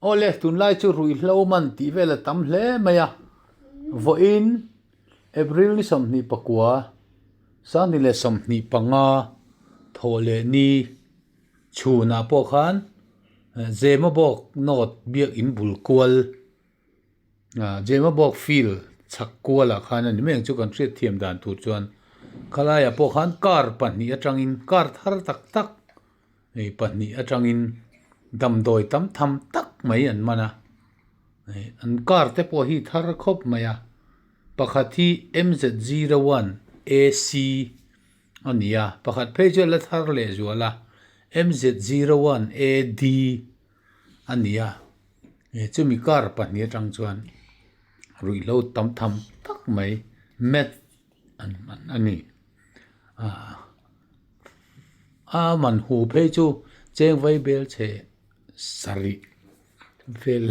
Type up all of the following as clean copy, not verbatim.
Awle, tunlai chu ruihhlo man tih vel a tam hle mai a. Vawiin April ni 29, 2025 thawh leh ni chhunah pawh khan Zemabawk North biakin bul kual Zemabawk field chhak kualah khan a ni mai ang chu kan hriat thiam dan tur chuan khalaiah pawh khan car pahnih atangin car thar tak tak Hei pahnih atangin damdawi tam tham tak mai an man a, hei an car te pawh hi thar khawp mai a, pakhat hi M Z zero one A C a ni a, pakhat phei chu a la thar leh zual a, M Z zero one A D a ni a, chumi car pahnih atang chuan ruihhlo tam tham tak mai meth an man a ni. A man hu phei chu cheng vai bel chhe sarih vel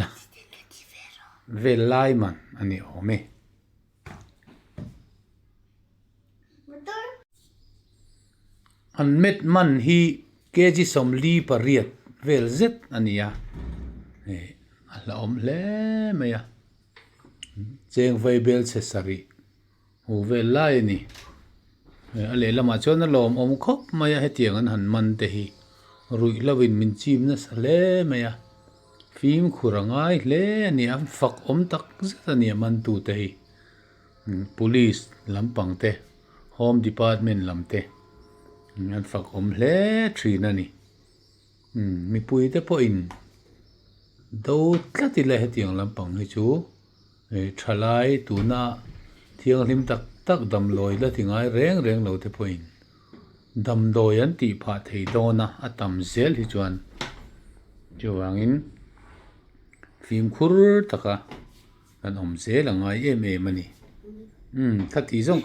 vel lai man a ni awm e. An met man hi kg 48 vel zet a ni a, hei a hlauhawm hle mai a, cheng vai bel chhe sarih. Hmuh vel lai a ni. A lehlamah chuan a lawmawm khawp mai a hetiang an han man te hi ruihhlo in min chim nasa hle mai a fimkhur a ngai hle a ni a fak awm tak zet a ni a man tu te hi police lampang te home department lam te an fak awm hle thin a ni mipui te pawhin do tlat ila hetiang lampang hi chu. Thalai tuna thianghlim tak tak damdawi la ti ngai reng reng lo te pawhin damdawi an tih phah thei dawn a, a tam zel hi chuan chuvangin fimkhur taka kan awm zel a ngai em em a ni. Umm kha tih zawng.